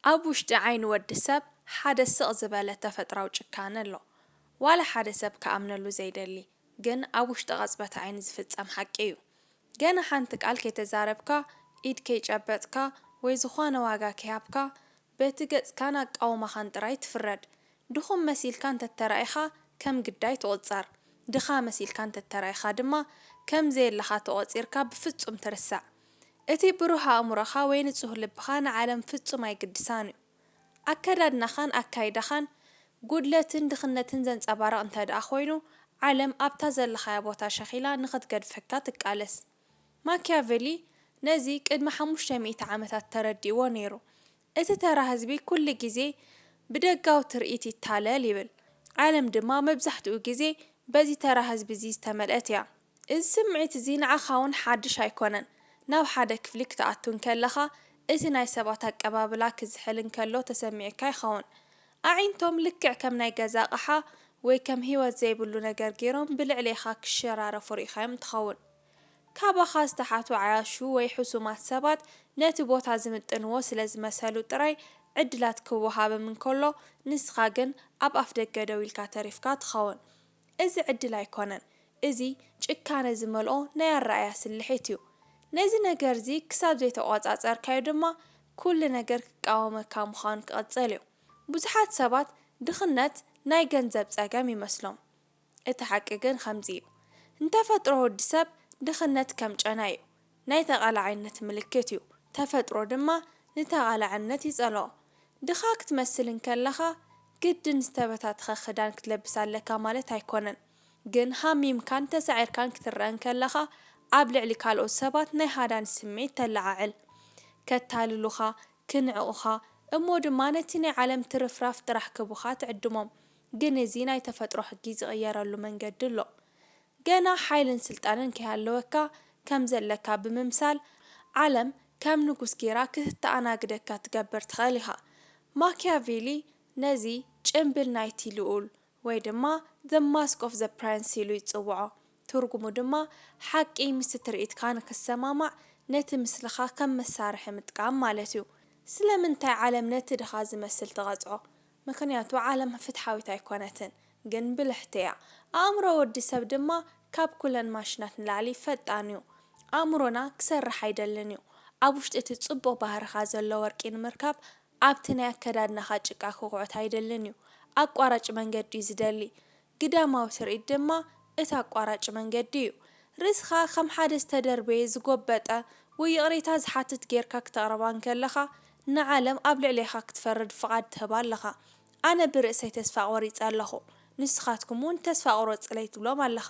ኣብ ውሽጢ ዓይኒ ወዲ ሰብ ሓደ ስቕ ዝበለ ተፈጥራዊ ጭካነ ኣሎ። ዋላ ሓደ ሰብ ክኣምነሉ ዘይደሊ፣ ግን ኣብ ውሽጢ ቐጽበት ዓይኒ ዝፍጸም ሓቂ እዩ። ገና ሓንቲ ቃል ከይተዛረብካ፣ ኢድ ከይጨበጥካ ወይ ዝኾነ ዋጋ ከይሃብካ፣ በቲ ገጽካን ኣቃውማኻን ጥራይ ትፍረድ። ድኹም መሲልካ እንተተራኢኻ ከም ግዳይ ትቑጸር። ድኻ መሲልካ እንተተራኢኻ ድማ ከም ዘየለኻ ተቖጺርካ ብፍጹም ትርሳዕ። እቲ ብሩህ ኣእምሮኻ ወይ ንጹህ ልብኻ ንዓለም ፍጹም ኣይግድሳን እዩ። ኣከዳድናኻን ኣካይዳኻን ጉድለትን ድኽነትን ዘንጸባርቕ እንተ ደኣ ኮይኑ፣ ዓለም ኣብታ ዘለኻያ ቦታ ሸኺላ ንኽትገድፈካ ትቃለስ። ማኪያቨሊ ነዚ ቅድሚ ሓሙሽተ ሚእቲ ዓመታት ተረዲእዎ ነይሩ። እቲ ተራ ህዝቢ ኩሉ ግዜ ብደጋዊ ትርኢት ይታለል ይብል። ዓለም ድማ መብዛሕትኡ ግዜ በዚ ተራ ህዝቢ እዚ ዝተመልአት እያ። እዚ ስምዒት እዚ ንዓኻ እውን ሓድሽ ኣይኮነን። ናብ ሓደ ክፍሊ ክትኣቱ እንከለኻ፣ እቲ ናይ ሰባት ኣቀባብላ ክዝሕል እንከሎ ተሰሚዑካ ይኸውን። ኣዒንቶም ልክዕ ከም ናይ ገዛ ኣቕሓ ወይ ከም ህይወት ዘይብሉ ነገር ገይሮም ብልዕሌኻ ክሸራረፉ ርኢኻዮም ትኸውን። ካባኻ ዝተሓቱ ዓያሹ ወይ ሕሱማት ሰባት ነቲ ቦታ ዝምጥንዎ ስለ ዝመሰሉ ጥራይ ዕድላት ክወሃብም እንከሎ፣ ንስኻ ግን ኣብ ኣፍደገ ደው ኢልካ ተሪፍካ ትኸውን። እዚ ዕድል ኣይኮነን። እዚ ጭካነ ዝመልኦ ናይ ኣረኣእያ ስልሒት እዩ። ነዚ ነገር እዚ ክሳብ ዘይተቖጻጸርካዮ ድማ፣ ኩሉ ነገር ክቃወመካ ምዃኑ ክቕጽል እዩ። ብዙሓት ሰባት ድኽነት ናይ ገንዘብ ጸገም ይመስሎም። እቲ ሓቂ ግን ከምዚ እዩ። ንተፈጥሮ ወዲ ሰብ ድኽነት ከም ጨና እዩ። ናይ ተቓላዓይነት ምልክት እዩ። ተፈጥሮ ድማ ንተቓላዕነት ይጸልኦ። ድኻ ክትመስል እንከለኻ፣ ግድን ዝተበታተኸ ክዳን ክትለብስ ኣለካ ማለት ኣይኮነን። ግን ሃሚምካን ተሳዒርካን ክትረአ እንከለኻ፣ ኣብ ልዕሊ ካልኦት ሰባት ናይ ሃዳን ስምዒት ተለዓዕል። ከታልሉኻ፣ ክንዕቑኻ፣ እሞ ድማ ነቲ ናይ ዓለም ትርፍራፍ ጥራሕ ክቡኻ ትዕድሞም። ግን እዚ ናይ ተፈጥሮ ሕጊ ዝቕየረሉ መንገዲ ኣሎ። ገና ሓይልን ስልጣንን ከይሃለወካ ከም ዘለካ ብምምሳል፣ ዓለም ከም ንጉስ ጌራ ክትተኣናግደካ ትገብር ትኽእል ኢኻ። ማኪያቬሊ ነዚ ጭምብል ናይቲ ልኡል ወይ ድማ The Mask of the Prince ኢሉ ይጽውዖ። ትርጉሙ ድማ ሓቂ ምስቲ ትርኢትካ ንክሰማማዕ ነቲ ምስልኻ ከም መሳርሒ ምጥቃም ማለት እዩ። ስለምንታይ ዓለም ነቲ ድኻ ዝመስል ትቐጽዖ? ምኽንያቱ ዓለም ፍትሓዊት ኣይኮነትን፣ ግን ብልሕቲ እያ። ኣእምሮ ወዲ ሰብ ድማ ካብ ኩለን ማሽናት ንላዕሊ ፈጣን እዩ። ኣእምሮና ክሰርሕ ኣይደልን እዩ። ኣብ ውሽጢ እቲ ጽቡቕ ባህርኻ ዘሎ ወርቂ ንምርካብ ኣብቲ ናይ ኣከዳድናኻ ጭቃ ክኹዕት ኣይደልን እዩ። ኣቋራጭ መንገዲ እዩ ዝደሊ። ግዳማዊ ትርኢት ድማ እቲ ኣቋራጭ መንገዲ እዩ። ርእስኻ ከም ሓደ ዝተደርበየ፣ ዝጎበጠ ወይ ይቕሬታ ዝሓትት ጌርካ ክተቕርባ እንከለኻ፣ ንዓለም ኣብ ልዕሌኻ ክትፈርድ ፍቓድ ትህባ ኣለኻ። ኣነ ብርእሰይ ተስፋ ቆሪጸ ኣለኹ፣ ንስኻትኩም እውን ተስፋ ቁረጽለይ ትብሎም ኣለኻ።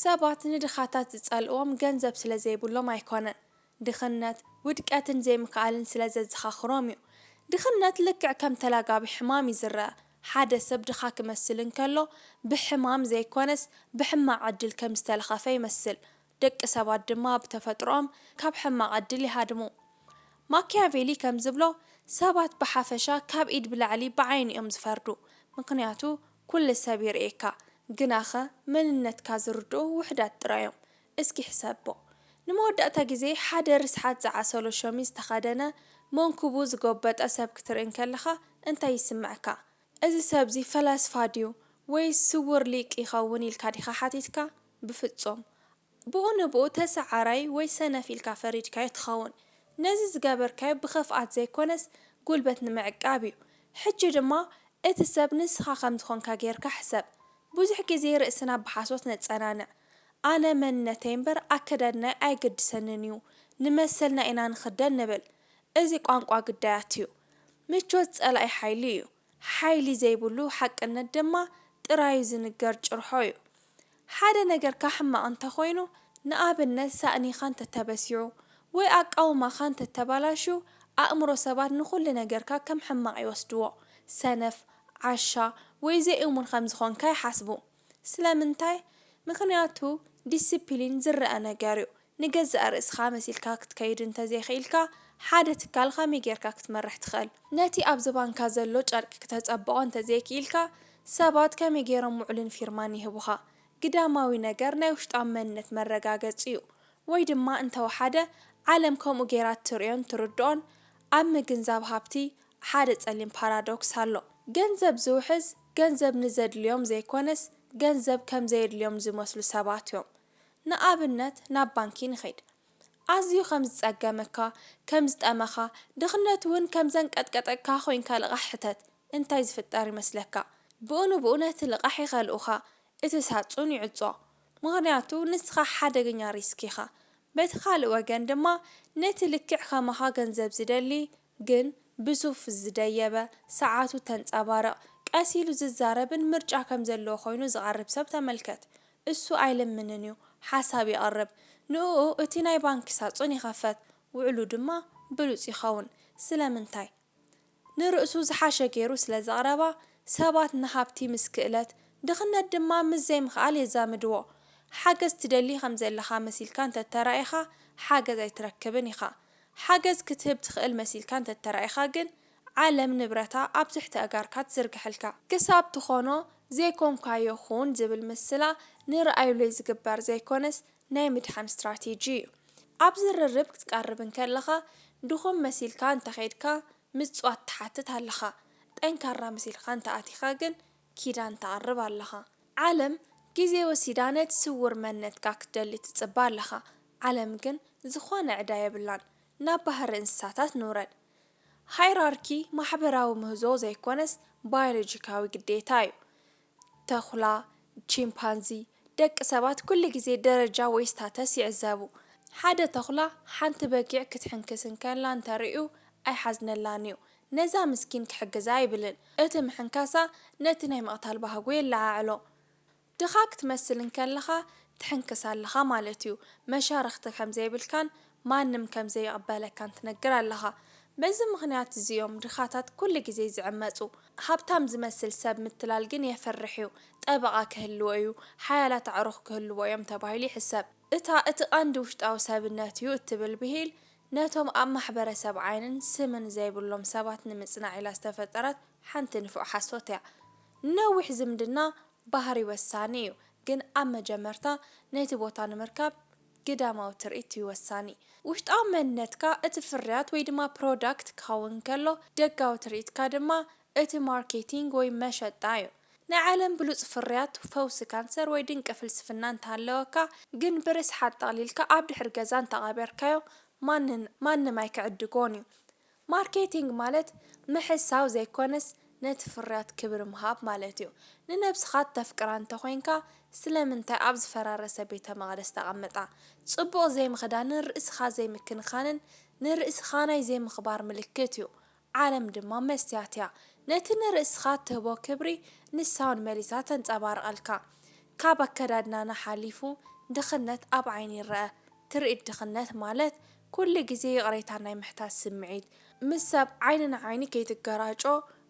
ሰባት ንድኻታት ዝጸልእዎም ገንዘብ ስለ ዘይብሎም ኣይኮነን፣ ድኽነት፣ ውድቀትን ዘይምክኣልን ስለ ዘዘኻኽሮም እዩ። ድኽነት ልክዕ ከም ተላጋቢ ሕማም እዩ ዝረኣ። ሓደ ሰብ ድኻ ክመስል እንከሎ፣ ብሕማም ዘይኮነስ ብሕማቕ ዕድል ከም ዝተለኸፈ ይመስል። ደቂ ሰባት ድማ ብተፈጥሮኦም ካብ ሕማቕ ዕድል ይሃድሙ። ማኪያቬሊ ከም ዝብሎ፣ ሰባት ብሓፈሻ ካብ ኢድ ብላዕሊ ብዓይኒ እዮም ዝፈርዱ። ምኽንያቱ ኩሉ ሰብ ይርእየካ፣ ግናኸ መንነትካ ዝርድኡ ውሑዳት ጥራይ እዮም። እስኪ ሕሰቦ። ንመወዳእታ ግዜ ሓደ ርስሓት ዝዓሰሎ ሸሚዝ ዝተኸደነ፣ መንኩቡ ዝጎበጠ ሰብ ክትርኢ እንከለኻ እንታይ ይስምዐካ? እዚ ሰብዚ ፈላስፋ ድዩ ወይስ ስዉር ሊቅ ይኸውን ኢልካ ዲኻ ሓቲትካ? ብፍጹም። ብኡ ንብኡ ተሰዓራይ ወይ ሰነፍ ኢልካ ፈሪድካዮ ትኸውን። ነዚ ዝገበርካዮ ብኸፍኣት ዘይኮነስ ጉልበት ንምዕቃብ እዩ። ሕጂ ድማ እቲ ሰብ ንስኻ ከም ዝኾንካ ጌርካ ሕሰብ። ብዙሕ ግዜ ርእስና ብሓሶት ነጸናንዕ። ኣነ መንነተይ እምበር ኣከዳድናይ ኣይገድሰንን እዩ፣ ንመሰልና ኢና ንኽደን ንብል። እዚ ቋንቋ ግዳያት እዩ። ምቾት ጸላኢ ሓይሊ እዩ። ሓይሊ ዘይብሉ ሓቅነት ድማ ጥራዩ ዝንገር ጭርሖ እዩ። ሓደ ነገርካ ሕማቕ እንተኾይኑ፣ ንኣብነት ሳእኒኻ እንተተበሲዑ ወይ ኣቃውማኻ እንተተባላሹ፣ ኣእምሮ ሰባት ንኹሉ ነገርካ ከም ሕማቕ ይወስድዎ። ሰነፍ፣ ዓሻ ወይ ዘይእሙን ከም ዝኾንካ ይሓስቡ። ስለምንታይ? ምኽንያቱ ዲስፕሊን ዝረኣ ነገር እዩ። ንገዛእ ርእስኻ መሲልካ ክትከይድ እንተዘይኽኢልካ፣ ሓደ ትካል ከመይ ጌርካ ክትመርሕ ትኽእል? ነቲ ኣብ ዝባንካ ዘሎ ጨርቂ ክተጸብቖ እንተዘይክኢልካ፣ ሰባት ከመይ ገይሮም ውዕልን ፊርማን ይህቡኻ? ግዳማዊ ነገር ናይ ውሽጣዊ መንነት መረጋገጺ እዩ። ወይ ድማ እንተወሓደ፣ ዓለም ከምኡ ገይራ እትርእዮን ትርድኦን ኣብ ምግንዛብ ሃብቲ፣ ሓደ ጸሊም ፓራዶክስ ኣሎ። ገንዘብ ዝውሕዝ፣ ገንዘብ ንዘድልዮም ዘይኮነስ፣ ገንዘብ ከም ዘየድልዮም ዝመስሉ ሰባት እዮም። ንኣብነት፣ ናብ ባንኪ ንኸይድ። ኣዝዩ ከም ዝጸገመካ፣ ከም ዝጠመኻ፣ ድኽነት እውን ከም ዘንቀጥቀጠካ ኮይንካ ልቓሕ ሕተት። እንታይ ዝፍጠር ይመስለካ? ብኡ ንብኡ ነቲ ልቓሕ ይኸልኡኻ፣ እቲ ሳጹን ይዕጾ። ምኽንያቱ ንስኻ ሓደገኛ ሪስክ ኢኻ። በቲ ካልእ ወገን ድማ ነቲ ልክዕ ከማኻ ገንዘብ ዝደሊ ግን ብሱፍ ዝደየበ፣ ሰዓቱ ተንጸባርቕ፣ ቀስ ኢሉ ዝዛረብን ምርጫ ከም ዘለዎ ኮይኑ ዝቐርብ ሰብ ተመልከት። እሱ ኣይልምንን እዩ፣ ሓሳብ የቕርብ። ንእኡ እቲ ናይ ባንክ ሳጹን ይኸፈት፣ ውዕሉ ድማ ብሉጽ ይኸውን። ስለምንታይ? ንርእሱ ዝሓሸ ገይሩ ስለ ዘቕረባ፣ ሰባት ንሃብቲ ምስ ክእለት፣ ድኽነት ድማ ምስ ዘይምኽኣል የዛምድዎ። ሓገዝ ትደሊ ከም ዘለኻ መሲልካ እንተተራኢኻ፣ ሓገዝ ኣይትረክብን ኢኻ። ሓገዝ ክትህብ ትኽእል መሲልካ እንተተራኢኻ ግን፣ ዓለም ንብረታ ኣብ ትሕቲ ኣጋርካ ትዝርግሐልካ። ክሳብ ትኾኖ ዘይኮንካዮ ኹን ዝብል ምስላ ንርኣዩለይ ዝግበር ዘይኮነስ ናይ ምድሓን ስትራቴጂ እዩ። ኣብ ዝርርብ ክትቀርብ እንከለኻ ድኹም መሲልካ እንተኸይድካ ምጽዋት ትሓትት ኣለኻ። ጠንካራ መሲልካ እንተኣቲኻ ግን ኪዳን ተቕርብ ኣለኻ። ዓለም ግዜ ወሲዳ ነቲ ስውር መንነትካ ክትደሊ ትጽበ ኣለኻ። ዓለም ግን ዝኾነ ዕዳ የብላን። ናብ ባህሪ እንስሳታት ንውረድ። ሃይራርኪ ማሕበራዊ ምህዞ ዘይኮነስ ባዮሎጂካዊ ግዴታ እዩ። ተኹላ፣ ቺምፓንዚ፣ ደቂ ሰባት ኩሉ ግዜ ደረጃ ወይ ስታተስ ይዕዘቡ። ሓደ ተኹላ ሓንቲ በጊዕ ክትሕንክስ እንከላ እንተርእዩ ኣይሓዝነላን እዩ። ነዛ ምስኪን ክሕግዛ ኣይብልን። እቲ ምሕንካሳ ነቲ ናይ ምቕታል ባህጉ የለዓዕሎ። ድኻ ክትመስል እንከለኻ ትሕንክስ ኣለኻ ማለት እዩ። መሻርኽቲ ከም ዘይብልካን ማንም ከም ዘይቕበለካን ትነግር ኣለኻ። በዚ ምኽንያት እዚ እዮም ድኻታት ኩሉ ግዜ ዝዕመጹ። ሃብታም ዝመስል ሰብ ምትላል ግን የፍርሕ እዩ። ጠበቓ ክህልዎ እዩ፣ ሓያላት ኣዕሩኽ ክህልዎ እዮም ተባሂሉ ይሕሰብ። እታ እቲ ቀንዲ ውሽጣዊ ሰብነት እዩ እትብል ብሂል፣ ነቶም ኣብ ማሕበረሰብ ዓይንን ስምን ዘይብሎም ሰባት ንምጽናዕ ኢላ ዝተፈጠረት ሓንቲ ንፉዕ ሓሶት እያ። ነዊሕ ዝምድና ባህሪ ወሳኒ እዩ፣ ግን ኣብ መጀመርታ ነቲ ቦታ ንምርካብ ግዳማዊ ትርኢት እዩ ወሳኒ። ውሽጣዊ መንነትካ እቲ ፍርያት ወይ ድማ ፕሮዳክት ክኸውን ከሎ፣ ደጋዊ ትርኢትካ ድማ እቲ ማርኬቲንግ ወይ መሸጣ እዩ። ናይ ዓለም ብሉጽ ፍርያት፣ ፈውሲ ካንሰር ወይ ድንቂ ፍልስፍና እንተሃለወካ፣ ግን ብርስሓት ጠቕሊልካ ኣብ ድሕሪ ገዛ እንተቐበርካዮ፣ ማንን-፣ ማንም ኣይክዕድጎን እዩ። ማርኬቲንግ ማለት ምሕሳው ዘይኮነስ ነቲ ፍርያት ክብሪ ምሃብ ማለት እዩ። ንነብስኻ እተፍቅራ እንተኾይንካ፣ ስለምንታይ ኣብ ዝፈራረሰ ቤተ መቕደስ ተቐምጣ? ጽቡቕ ዘይምኽዳንን ርእስኻ ዘይምክንኻንን ንርእስኻ ናይ ዘይምኽባር ምልክት እዩ። ዓለም ድማ መስትያት እያ። ነቲ ንርእስኻ እትህቦ ክብሪ ንሳ እውን መሊሳ ተንጸባርቐልካ። ካብ ኣከዳድናና ሓሊፉ ድኽነት ኣብ ዓይኒ ይረኣ። ትርኢት ድኽነት ማለት ኩሉ ግዜ ይቕሬታ ናይ ምሕታት ስምዒት፣ ምስ ሰብ ዓይኒ ንዓይኒ ከይትገራጮ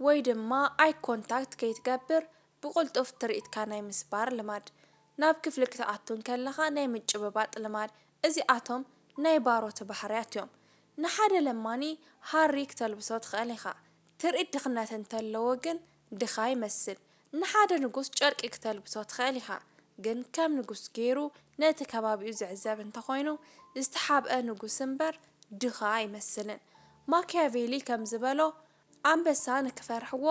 ወይ ድማ ኣይ ኮንታክት ከይትገብር ብቕልጡፍ ትርኢትካ ናይ ምስባር ልማድ፣ ናብ ክፍሊ ክትኣቱ እንከለኻ ናይ ምጭብባጥ ልማድ፣ እዚኣቶም ናይ ባሮት ባህርያት እዮም። ንሓደ ለማኒ ሃሪ ክተልብሶ ትኽእል ኢኻ። ትርኢት ድኽነት እንተለዎ ግን ድኻ ይመስል። ንሓደ ንጉስ ጨርቂ ክተልብሶ ትኽእል ኢኻ፣ ግን ከም ንጉስ ገይሩ ነቲ ከባቢኡ ዝዕዘብ እንተኾይኑ ዝተሓብአ ንጉስ እምበር ድኻ ኣይመስልን። ማኪያቬሊ ከም ዝበሎ፣ ኣንበሳ ንክፈርሕዎ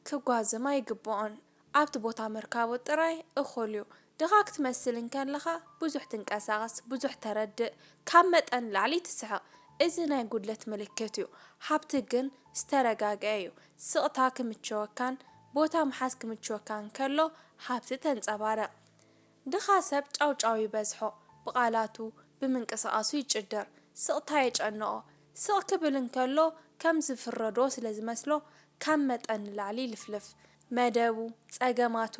ክጓዝም ኣይግብኦን፣ ኣብቲ ቦታ ምርካቡ ጥራይ እኹል እዩ። ድኻ ክትመስል እንከለኻ ብዙሕ ትንቀሳቐስ፣ ብዙሕ ተረድእ፣ ካብ መጠን ንላዕሊ ትስሕቕ። እዚ ናይ ጉድለት ምልክት እዩ። ሃብቲ ግን ዝተረጋግአ እዩ። ስቕታ ክምችወካን ቦታ ምሓዝ ክምችወካን ከሎ ሃብቲ ተንጸባርቕ። ድኻ ሰብ ጫውጫው ይበዝሖ፣ ብቓላቱ፣ ብምንቅስቓሱ ይጭደር፣ ስቕታ የጨንቖ። ስቕ ክብል እንከሎ ከም ዝፍረዶ ስለ ዝመስሎ ካብ መጠን ንላዕሊ ይልፍልፍ። መደቡ፣ ጸገማቱ፣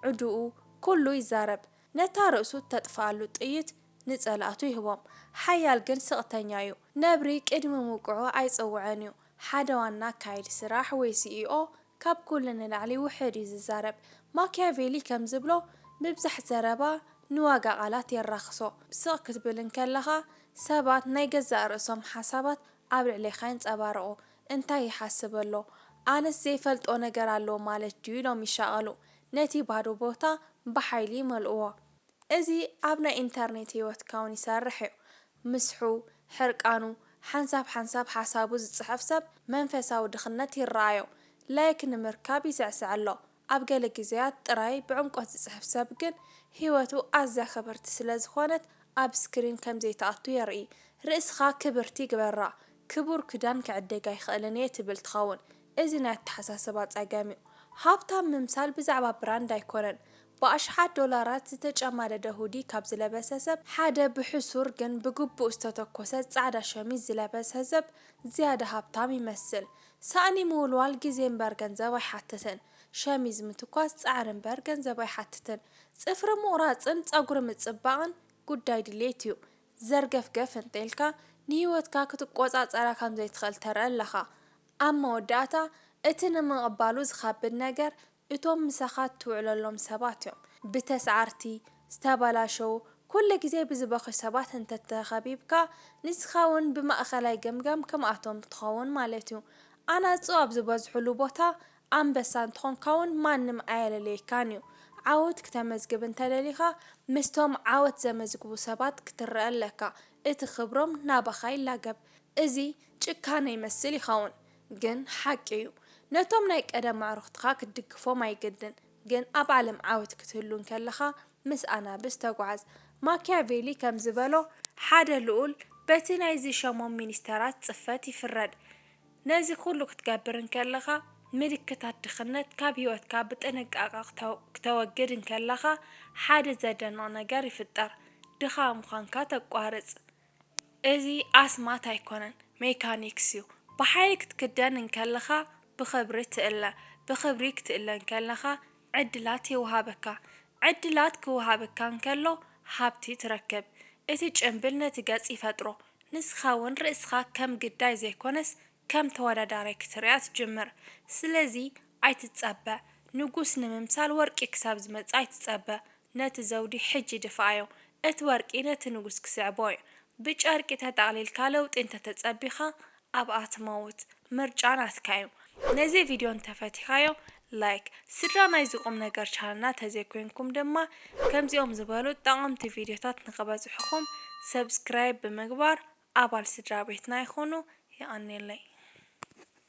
ዕዱኡ፣ ኩሉ ይዛረብ። ነታ ርእሱ እተጥፍኣሉ ጥይት ንጸላእቱ ይህቦም። ሓያል ግን ስቕተኛ እዩ። ነብሪ ቅድሚ ምውቅዑ ኣይጽውዕን እዩ። ሓደ ዋና ኣካያዲ ስራሕ ወይ ሲኢኦ ካብ ኩሉ ንላዕሊ ውሑድ እዩ ዝዛረብ። ማኪያቬሊ ከም ዝብሎ፣ ምብዛሕ ዘረባ ንዋጋ ቃላት የራኽሶ። ስቕ ክትብል እንከለኻ፣ ሰባት ናይ ገዛእ ርእሶም ሓሳባት ኣብ ልዕሌኻ የንጸባርቑ። "እንታይ ይሓስብ ኣሎ? ኣነስ ዘይፈልጦ ነገር ኣሎ ማለት ድዩ?" ኢሎም ይሻቐሉ። ነቲ ባዶ ቦታ ብሓይሊ ይመልእዎ። እዚ ኣብ ናይ ኢንተርኔት ህይወትካ እውን ይሰርሕ እዩ። ምስሑ፣ ሕርቃኑ፣ ሓንሳብ ሓንሳብ ሓሳቡ ዝጽሕፍ ሰብ መንፈሳዊ ድኽነት ይረኣዮ። ላይክ ንምርካብ ይስዕስዕ ኣሎ። ኣብ ገለ ግዜያት ጥራይ ብዕምቆት ዝጽሕፍ ሰብ ግን ህይወቱ ኣዝያ ክብርቲ ስለ ዝኾነት ኣብ ስክሪን ከም ዘይትኣቱ የርኢ። ርእስኻ ክብርቲ ግበራ። ክቡር ክዳን ክዕደግ ኣይኽእልን እየ ትብል ትኸውን። እዚ ናይ ኣተሓሳስባ ጸገም እዩ። ሃብታም ምምሳል ብዛዕባ ብራንድ ኣይኮነን። ብኣሽሓት ዶላራት ዝተጨማደደ ሁዲ ካብ ዝለበሰ ሰብ ሓደ ብሕሱር ግን ብግቡእ ዝተተኮሰ ጻዕዳ ሸሚዝ ዝለበሰ ሰብ ዝያዳ ሃብታም ይመስል። ሳእኒ ምውልዋል ግዜ እምበር ገንዘብ ኣይሓትትን። ሸሚዝ ምትኳስ ጻዕሪ እምበር ገንዘብ ኣይሓትትን። ጽፍሪ ምቑራጽን ጸጉሪ ምጽባቕን ጉዳይ ድሌት እዩ። ዘርገፍገፍ እንተኢልካ ንህይወትካ ክትቆጻጸራ ከም ዘይትኽእል ተርኢ ኣለኻ። ኣብ መወዳእታ እቲ ንምቕባሉ ዝኸብድ ነገር እቶም ምሳኻ እትውዕለሎም ሰባት እዮም። ብተስዓርቲ፣ ዝተበላሸዉ፣ ኩሉ ግዜ ብዝበኽዩ ሰባት እንተተኸቢብካ ንስኻ እውን ብማእኸላይ ገምጋም ከምኣቶም ትኸውን ማለት እዩ። ኣናጹ ኣብ ዝበዝሕሉ ቦታ ኣንበሳ እንተኾንካ እውን ማንም ኣየለለየካን እዩ። ዓወት ክተመዝግብ እንተደሊኻ ምስቶም ዓወት ዘመዝግቡ ሰባት ክትረአ ኣለካ። እቲ ክብሮም ናባኻ ይላገብ። እዚ ጭካነ ይመስል ይኸውን፣ ግን ሓቂ እዩ። ነቶም ናይ ቀደም ኣዕሩኽትኻ ክትድግፎም ኣይግድን፣ ግን ኣብ ዓለም ዓወት ክትህሉ እንከለኻ ምስ ኣናብስ ተጓዓዝ። ማኪያቬሊ ከም ዝበሎ፣ ሓደ ልኡል በቲ ናይ ዝሸሞም ሚኒስተራት ጽፈት ይፍረድ። ነዚ ኩሉ ክትገብር እንከለኻ ምልክታት ድኽነት ካብ ህይወትካ ብጥንቃቐ ክተው- ክተወግድ እንከለኻ ሓደ ዘደንቕ ነገር ይፍጠር። ድኻ ምዃንካ ተቋርጽ። እዚ ኣስማት ኣይኮነን፣ ሜካኒክስ እዩ። ብሓይሊ ክትክደን እንከለኻ ብኽብሪ ትእለ፣ ብኽብሪ ክትእለ እንከለኻ ዕድላት ይወሃበካ። ዕድላት ክወሃበካ እንከሎ ሃብቲ ትረክብ። እቲ ጭምብል ነቲ ገጽ ይፈጥሮ። ንስኻ እውን ርእስኻ ከም ግዳይ ዘይኮነስ ከም ተወዳዳራይ ክትሪኣ ትጅምር። ስለዚ ኣይትጸበ። ንጉስ ንምምሳል ወርቂ ክሳብ ዝመጽእ ኣይትጸበ። ነቲ ዘውዲ ሕጂ ድፍኣዮ። እቲ ወርቂ ነቲ ንጉስ ክስዕቦ እዩ። ብጨርቂ ተጠቕሊልካ ለውጢ እንተተጸቢኻ ኣብኣ ትመውት። ምርጫ ናትካ እዩ። ነዚ ቪድዮ እንተፈቲኻዮ ላይክ፣ ስድራ ናይዚ ቁም ነገር ቻነልና ተዘይኮይንኩም ድማ ከምዚኦም ዝበሉ ጠቐምቲ ቪድዮታት ንኽበጽሑኹም ሰብስክራይብ ብምግባር ኣባል ስድራ ቤትና ይኹኑ። የቐንየለይ።